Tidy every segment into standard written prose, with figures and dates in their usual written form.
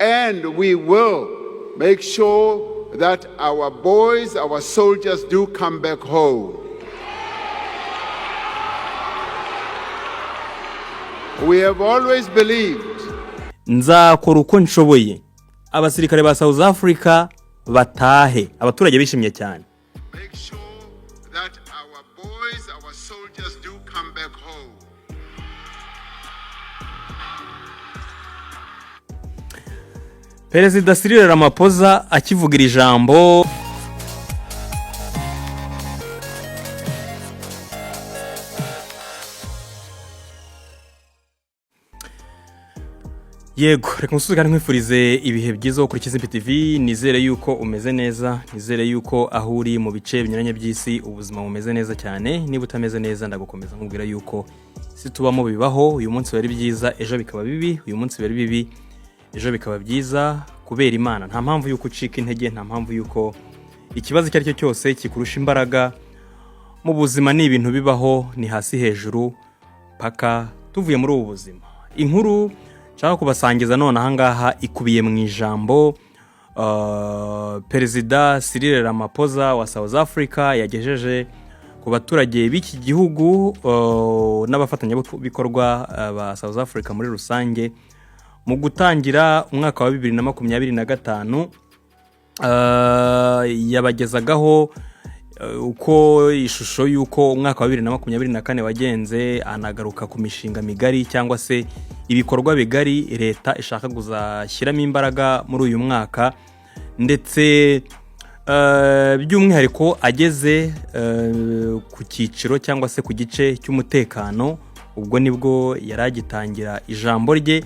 And we will make sure that our boys, our soldiers do come back home. We have always believed Nzakora uko nshoboye abasirikare ba South Africa batahe. Abaturage bishimye cyane. Make sure that our boys, our soldiers do come back home. Perezida Cyril Ramaphosa akivuga iri jambo, yego, reka musubize kandi nkwifurize ibihe byiza kuri Kizimbi TV. Nizere yuko umeze neza, nizere yuko aho uri mu bice binyuranye by'isi ubuzima bumeze neza cyane. Niba utameze neza, ndagukomeza nkubwira yuko isi tubamo bibaho. Uyu munsi biba ari byiza, ejo bikaba bibi. Uyu munsi biba ari bibi, ejo bikaba byiza. Kubera Imana, nta mpamvu yuko ucika intege, nta mpamvu yuko ikibazo icyo ari cyo cyose kikurusha imbaraga mu buzima. Ni ibintu bibaho, ni hasi hejuru paka tuvuye muri ubu buzima. Inkuru nshaka kubasangiza none ahangaha ikubiye mu ijambo Perezida Cyril Ramaphosa wa South Africa yagejeje ku baturage b'iki gihugu n'abafatanyabikorwa ba South Africa muri rusange mu gutangira umwaka wa 2025. Yabagezagaho uko ishusho y'uko umwaka wa 2024 wagenze, anagaruka ku mishinga migari cyangwa se ibikorwa bigari leta ishaka kuzashyiramo imbaraga muri uyu mwaka, ndetse by'umwihariko ageze ku cyiciro cyangwa se ku gice cy'umutekano. Ubwo nibwo yari agitangira ijambo rye,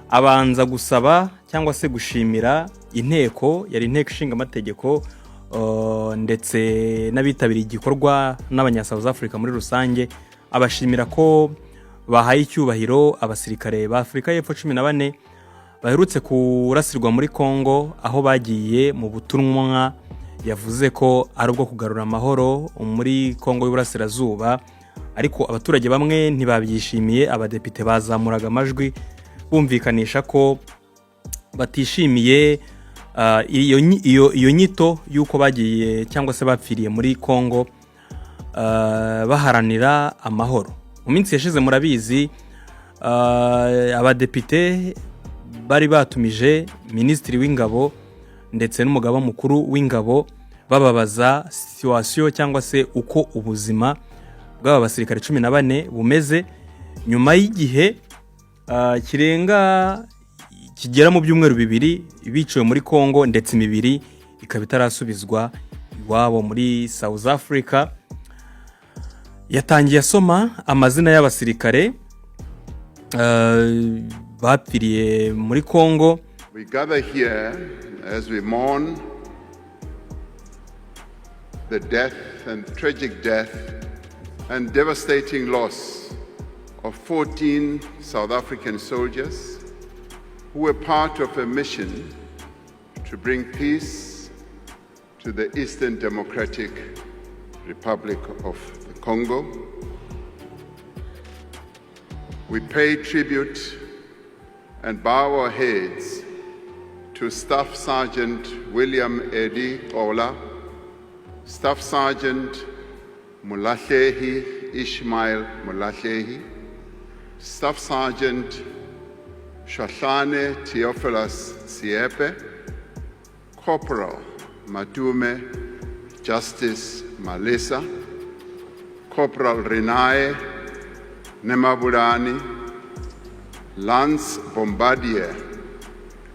abanza gusaba cyangwa se gushimira inteko, yari inteko ishinga amategeko, ndetse n'abitabiriye igikorwa n'abanya South Africa muri rusange, abashimira ko bahaye icyubahiro abasirikare ba Afurika y'Epfo 14 baherutse kurasirwa muri Congo, aho bagiye mu butumwa yavuze ko ari ubwo kugarura amahoro muri Congo y'Uburasirazuba. Ariko abaturage bamwe ntibabyishimiye, abadepite bazamuraga amajwi bumvikanisha ko batishimiye iyo nyito y'uko bagiye cyangwa se bapfiriye muri Congo baharanira amahoro. Mu minsi yashize murabizi, abadepite bari batumije minisitiri w'ingabo ndetse n'umugaba mukuru w'ingabo, bababaza situation cyangwa se uko ubuzima bw'aba basirikare 14 bumeze nyuma y'igihe kirenga kigera mu byumweru 2 biciwe muri Congo, ndetse imibiri ikaba itarasubizwa iwabo muri South Africa. Yatangiye asoma amazina y'abasirikare bapfiriye muri Congo. We gather here as we mourn the death and tragic death and devastating loss of 14 South African soldiers who were part of a mission to bring peace to the Eastern Democratic Republic of the Congo. We pay tribute and bow our heads to Staff Sergeant William Eddie Ola, Staff Sergeant Molahlehi Ishmael Molahlehi, Staff Sergeant Shahlane Theophilus Siepe, Corporal Matume Justice Malisa, Corporal Renae Nemabulani, Lance Bombardier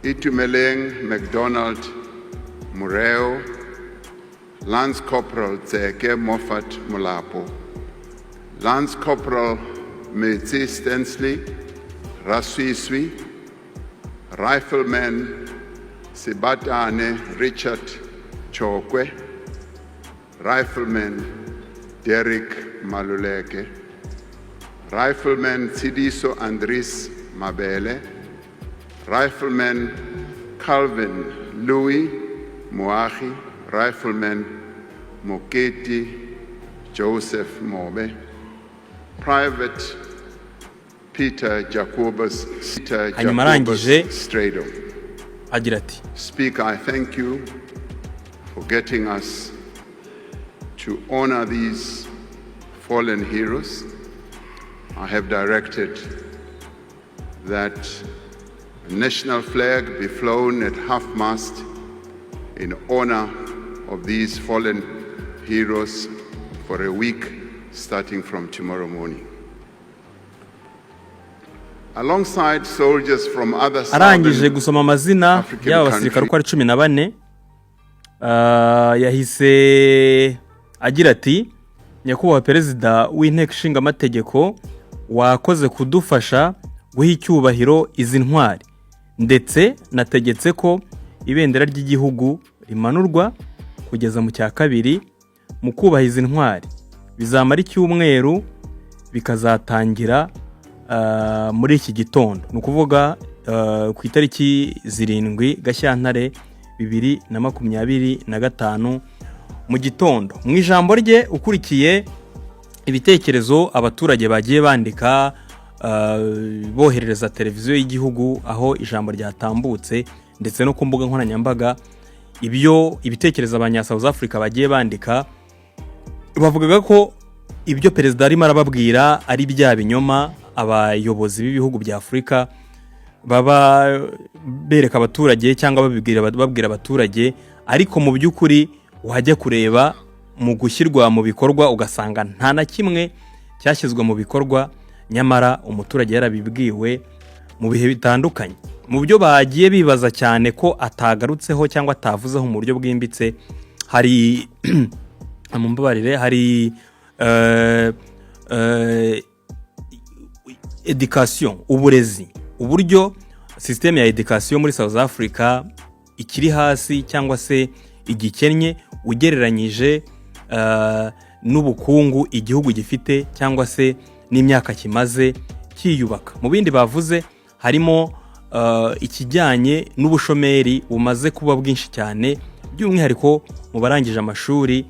Itumeleng MacDonald Mureo, Lance Corporal Tseke Moffat Molapo, Lance Corporal Metsi Stanley Raswiswi, Rifleman Sibatane Richard Chokwe, Rifleman Derek Maluleke, Rifleman Tsidiso Andris Mabele, Rifleman Calvin Louis Moahi, Rifleman Moketi Joseph Mobe, Private Peter Jacobus, Peter Hanyuma Jacobus arangije Stradom. Agira ati: Speaker, I thank you for getting us to honor these fallen heroes. I have directed that a national flag be flown at half mast in honor of these fallen heroes for a week starting from tomorrow morning. Alongside soldiers from other Arangije southern gusoma amazina African y'aba basirikare uko ari 14, yahise agira ati: "Nyakubahwa Perezida w'Inteko Ishinga Amategeko, wakoze kudufasha guha icyubahiro izi ntwari, ndetse nategetse ko ibendera ry'igihugu rimanurwa kugeza mu cya kabiri mu kubaha izi ntwari. Bizamara icyumweru, bikazatangira muri iki gitondo", ni ukuvuga ku itariki 7 Gashyantare 2025 mu gitondo. Mu ijambo rye, ukurikiye ibitekerezo abaturage bagiye bandika, boherereza televiziyo y'igihugu aho ijambo ryatambutse, ndetse no ku mbuga nkoranyambaga, ibyo ibitekerezo abanya South Africa bagiye bandika, bavugaga ko ibyo perezida arimo arababwira ari bya binyoma abayobozi b'ibihugu bya Afurika baba bereka abaturage cyangwa babwira abaturage, ariko mu by'ukuri wajya kureba mu gushyirwa mu bikorwa ugasanga nta na kimwe cyashyizwe mu bikorwa, nyamara umuturage yarabibwiwe mu bihe bitandukanye. Mu byo bagiye bibaza cyane ko atagarutseho cyangwa atavuzeho mu buryo bwimbitse, hari, mumbabarire, hari education, uburezi, uburyo système ya education muri South Africa ikiri hasi cyangwa se igikennye ugereranyije n'ubukungu igihugu gifite cyangwa se n'imyaka kimaze cyiyubaka. Mu bindi bavuze harimo ikijyanye n'ubushomeri bumaze kuba bwinshi cyane, by'umwihariko mu barangije amashuri,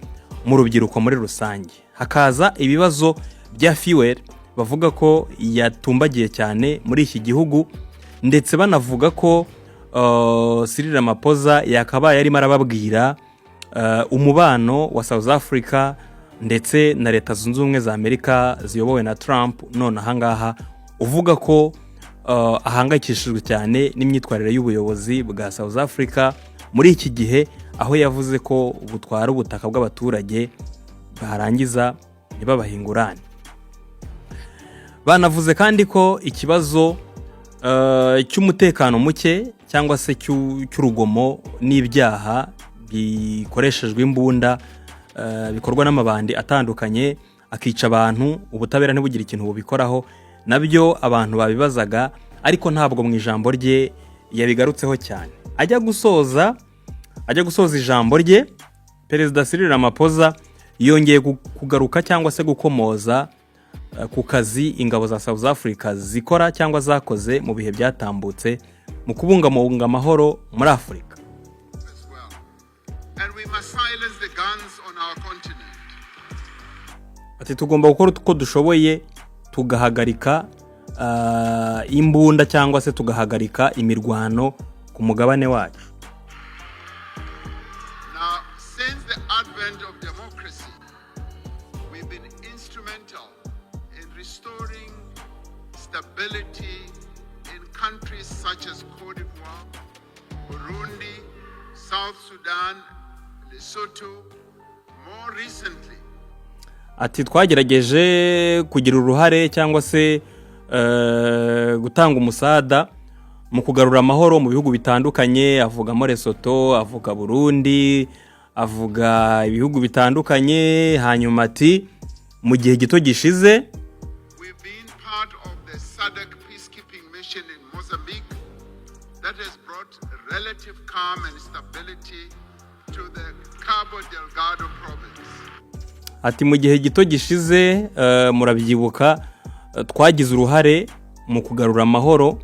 mu rubyiruko muri rusange. Hakaza ibibazo bya fuel bavuga ko yatumbagiye cyane muri iki gihugu, ndetse banavuga ko Cyril Ramaphosa yakabaye arimo arababwira umubano wa South Africa ndetse na Leta Zunze Ubumwe za Amerika ziyobowe na Trump none ahangaha, uvuga ko ahangayikishijwe cyane n'imyitwarire y'ubuyobozi bwa South Africa muri iki gihe, aho yavuze ko butwara ubutaka bw'abaturage barangiza ntibabahe ingurane. Banavuze kandi ko ikibazo cy'umutekano muke cyangwa se cy'urugomo n'ibyaha bikoreshejwe imbunda, bikorwa n'amabandi atandukanye akica abantu, ubutabera ntibugire ikintu bubikoraho, nabyo abantu babibazaga, ariko ntabwo mu ijambo rye yabigarutseho cyane. Ajya gusoza ijambo rye, Perezida Cyril Ramaphosa yongeye kugaruka cyangwa se gukomoza ku kazi ingabo za South Africa zikora cyangwa zakoze mu bihe byatambutse mu kubungabunga amahoro muri Afurika. As well. And we must silence the guns on our continent. Ati: "Tugomba gukora uko dushoboye tugahagarika imbunda cyangwa se tugahagarika imirwano ku mugabane wacu." Now, since the advent of democracy, we've been instrumental in restoring stability in countries such as Cote d'Ivoire, Burundi, South Sudan, Lesotho. More recently, Ati: "Twagerageje kugira uruhare cyangwa se gutanga umusada mu kugarura amahoro mu bihugu bitandukanye." Avugamo Lesotho, avuga Burundi, avuga ibihugu bitandukanye. Hanyuma ati: "Mu gihe gito gishize, we've been part of the SADC peacekeeping mission in Mozambique that has brought relative calm and stability to the Cabo Delgado province. Ati: "Mu gihe gito gishize, murabyibuka, twagize uruhare mu kugarura amahoro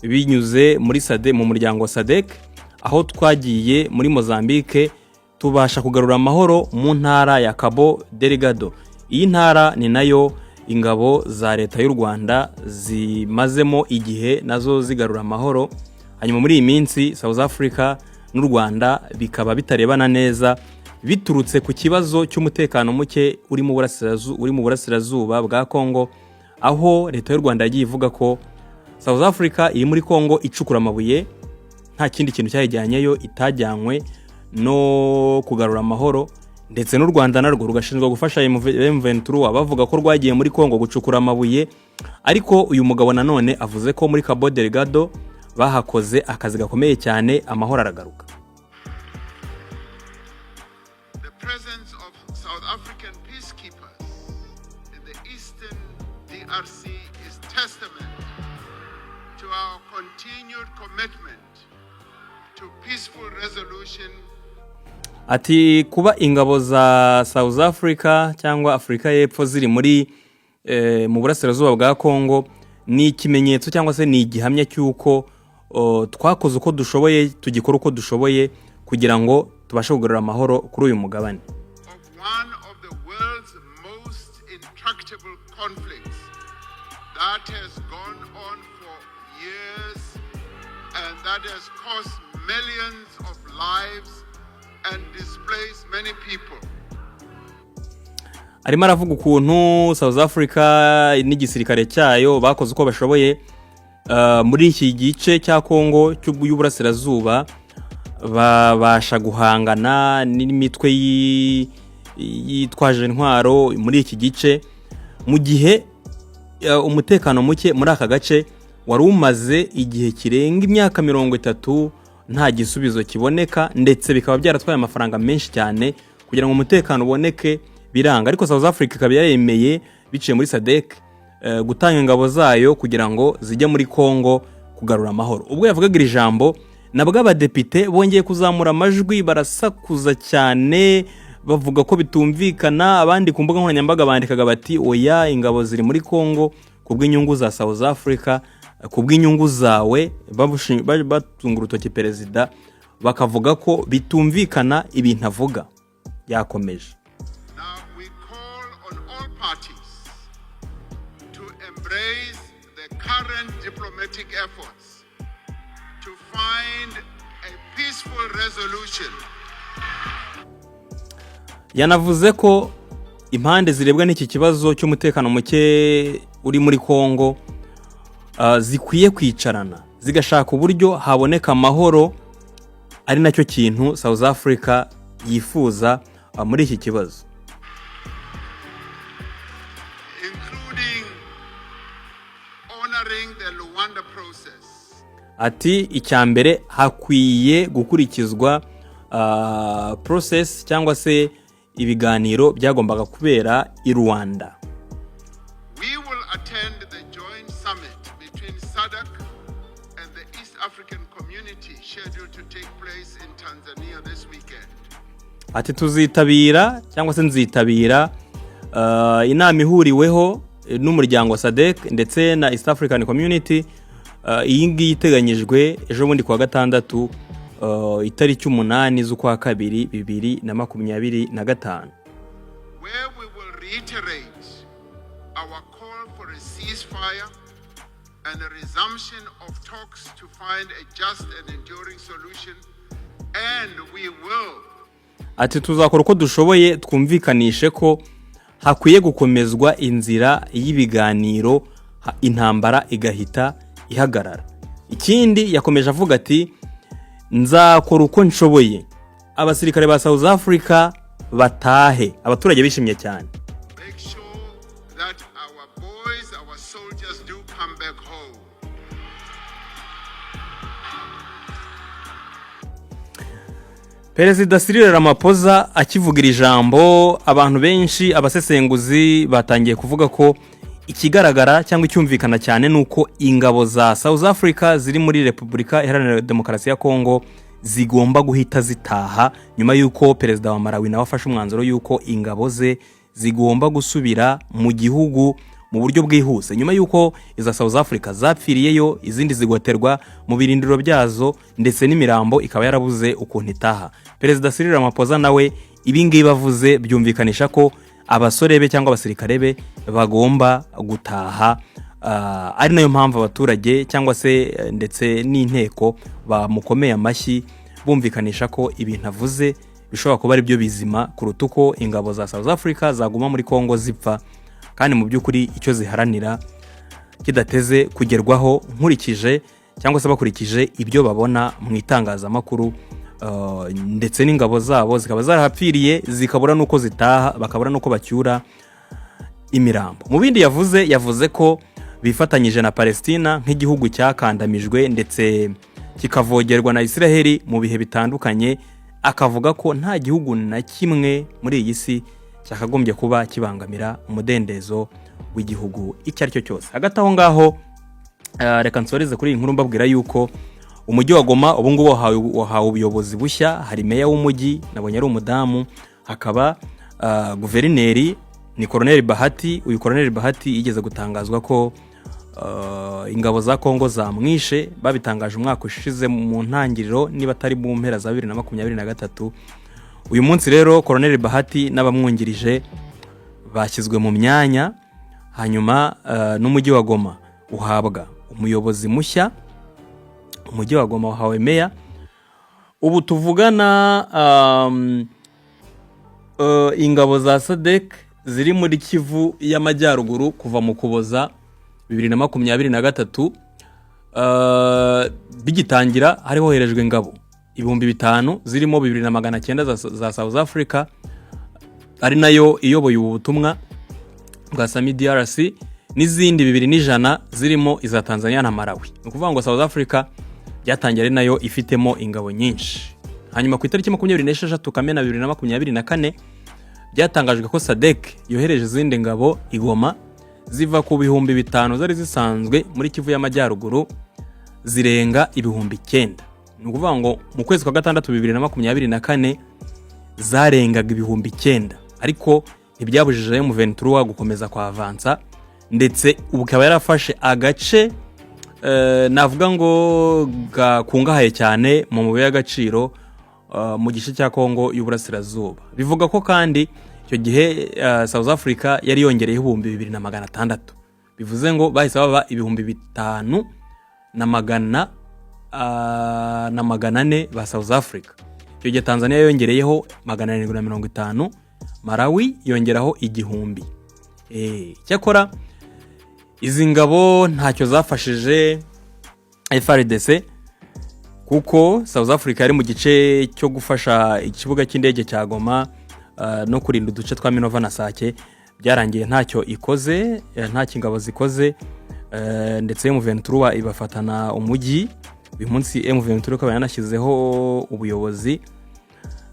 binyuze muri SADC, mu muryango wa SADC, aho twagiye muri Mozambique tubasha kugarura amahoro mu ntara ya Cabo Delgado." Iyi ntara ni nayo ingabo za Leta y'u Rwanda zimazemo igihe nazo zigarura amahoro. Hanyuma muri iyi minsi South Africa n'u Rwanda bikaba bitarebana neza, biturutse ku kibazo cy'umutekano muke uri mu burasirazuba bwa Congo, aho leta y'u Rwanda yagiye ivuga ko South Africa iri muri Congo icukura amabuye, nta kindi kintu cyayijyanyeyo, itajyanywe no kugarura amahoro, ndetse n'u Rwanda narwo rugashinjwa gufasha M23, bavuga ko rwagiye muri Congo gucukura amabuye. Ariko uyu mugabo nanone avuze ko muri Cabo Delgado bahakoze akazi gakomeye cyane, amahoro aragaruka. The presence of South African peacekeepers in the eastern DRC is testament to our continued commitment to peaceful resolution Ati kuba ingabo za South Africa cyangwa Afurika y'Epfo ziri muri mu burasirazuba bwa Congo ni ikimenyetso cyangwa se ni igihamya cy'uko twakoze uko dushoboye, tugikora uko dushoboye kugira ngo tubashe kugarura amahoro kuri uyu mugabane. of one of the world's most intractable conflicts that has gone on for years and that has cost millions of lives and displaced many people. Arimo aravuga ukuntu South Africa n'igisirikare cyayo bakoze uko bashoboye muri iki gice cya Congo y'uburasirazuba, babasha guhangana n'imitwe yitwaje intwaro muri iki gice, mu gihe umutekano muke muri aka gace wari umaze igihe kirenga imyaka 30 nta gisubizo kiboneka, ndetse bikaba byaratwaye amafaranga menshi cyane kugira ngo umutekano uboneke, biranga. Ariko South Africa ikaba yaremeye biciye muri SADC gutanga ingabo zayo kugira ngo zijye muri Congo kugarura amahoro. Ubwo yavugaga iri jambo, nabwo abadepite bongeye kuzamura amajwi, barasakuza cyane, bavuga ko bitumvikana. Abandi ku mbuga nkoranyambaga bandikaga bati: "Oya, ingabo ziri muri Congo ku bw'inyungu za South Africa, ku bw'inyungu zawe." Batunga urutoki perezida, bakavuga ko bitumvikana ibintu avuga. Yakomeje. Now we call on all parties to embrace the current diplomatic efforts to find a peaceful resolution Yanavuze ko impande zirebwa n'iki kibazo cy'umutekano muke uri muri Congo zikwiye kwicarana, zigashaka uburyo haboneka amahoro, ari nacyo kintu South Africa yifuza muri iki kibazo. including honoring the Luanda process. Ati icya mbere, hakwiye gukurikizwa process cyangwa se ibiganiro byagombaga kubera i Luanda. We will attend the joint summit between SADC and the East African Community scheduled to take place in Tanzania this weekend. Ati tuzitabira cyangwa se nzitabira inama ihuriweho n'umuryango wa SADC ndetse na East African Community. Iyi ngiyi iteganyijwe ejo bundi kuwa gatandatu, itariki 8 z'ukwa kabiri 2025, where we will reiterate our call for a ceasefire and a resumption of talks to find a just and enduring solution. And we will Ati tuzakora uko dushoboye twumvikanishe ko hakwiye gukomezwa inzira y'ibiganiro, intambara igahita ihagarara. Ikindi yakomeje avuga ati: "Nzakora uko nshoboye abasirikare ba South Africa batahe." Abaturage bishimye cyane. make sure that our boys, our soldiers do come back home. Perezida Cyril Ramaphosa akivuga iri jambo, abantu benshi, abasesenguzi batangiye kuvuga ko ikigaragara cyangwa icyumvikana cyane ni uko ingabo za South Africa ziri muri Repubulika Iharanira Demokarasi ya Kongo zigomba guhita zitaha, nyuma y'uko perezida wa Malawi nawe afashe umwanzuro y'uko ingabo ze zigomba gusubira mu gihugu mu buryo bwihuse, nyuma y'uko iza South Africa zapfiriyeyo, izindi zigoterwa mu birindiro byazo, ndetse n'imirambo ikaba yarabuze ukuntu itaha. Perezida Cyril Ramaphosa nawe ibi ngibi avuze byumvikanisha ko abasore be cyangwa abasirikare be bagomba gutaha. ari nayo mpamvu abaturage cyangwa se ndetse n'inteko bamukomeye amashyi, bumvikanisha ko ibintu avuze bishobora kuba ari byo bizima kuruta uko ingabo za South Africa zaguma muri Congo zipfa, kandi mu by'ukuri icyo ziharanira kidateze kugerwaho, nkurikije cyangwa se bakurikije ibyo babona mu itangazamakuru, ndetse n'ingabo zabo zikaba zarahapfiriye, zikabura n'uko zitaha, bakabura n'uko bacyura imirambo. Mu bindi yavuze, yavuze ko bifatanyije na Palestina nk'igihugu cyakandamijwe ndetse kikavogerwa na Israheli mu bihe bitandukanye, akavuga ko nta gihugu na kimwe muri iyi si cyakagombye kuba kibangamira umudendezo w'igihugu icyo ari cyo cyose. Hagati aho ngaho, reka nsoreze kuri iyi nkuru mbabwira yuko umujyi wa Goma ubu ngubu wahawe ubuyobozi bushya. Hari meya w'umujyi, nabonye ari umudamu, hakaba guverineri ni Koroneli Bahati. Uyu Koroneli Bahati yigeze gutangazwa ko ingabo za Kongo zamwishe. Babitangaje umwaka ushize mu ntangiriro, niba atari mu mpera za 2023. Uyu munsi rero Koroneli Bahati n'abamwungirije bashyizwe mu myanya, hanyuma n'umujyi wa Goma uhabwa umuyobozi mushya. Umujyi wa Goma wahawe meya ubu tuvugana. Ingabo za SADC ziri muri Kivu y'Amajyaruguru kuva mu Kuboza 2023, bigitangira hari hoherejwe ingabo 5000, zirimo 2900 za South Africa, ari nayo iyoboye ubu butumwa bwa SAMIDRC, n'izindi 2100 zirimo iza Tanzania na Malawi. Ni ukuvuga ngo South Africa byatangiye ari nayo ifitemo ingabo nyinshi. Hanyuma ku itariki 26 Kamena 2024 byatangajwe ko SADC yohereje izindi ngabo i Goma, ziva ku 5000 zari zisanzwe muri Kivu y'Amajyaruguru, zirenga 9000. Ni ukuvuga ngo mu kwezi kwa gatandatu 2024 zarengaga 9000, ariko ntibyabujije M23 gukomeza kwa avansa, ndetse ubu ikaba yarafashe agace navuga ngo gakungahaye cyane mu mabuye y'agaciro mu gice cya Kongo y'Uburasirazuba. Bivuga ko kandi icyo gihe South Africa yari yongereyeho 2600, bivuze ngo bahise baba ibihumbi bitanu na magana na 400 ba South Africa. Icyo gihe Tanzania yongereyeho 750, Malawi yongeraho 1000. Cyakora izi ngabo ntacyo zafashije FARDC, kuko South Africa yari mu gice cyo gufasha ikibuga cy'indege cya Goma no kurinda uduce twa Minova na Sake. Byarangiye ntacyo ikoze, ntacyo ingabo zikoze, ndetse M23 ibafatana umujyi. Uyu munsi M23 ikaba yanashyizeho ubuyobozi.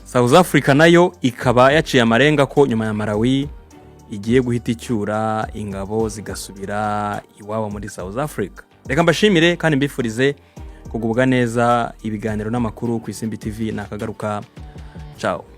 South Africa nayo ikaba yaciye amarenga ko nyuma ya Malawi igiye guhita icyura ingabo zigasubira iwabo muri South Africa. Reka mbashimire kandi mbifurize kugubwa neza. Ibiganiro n'amakuru ku Isimbi TV nakagaruka. Ciao.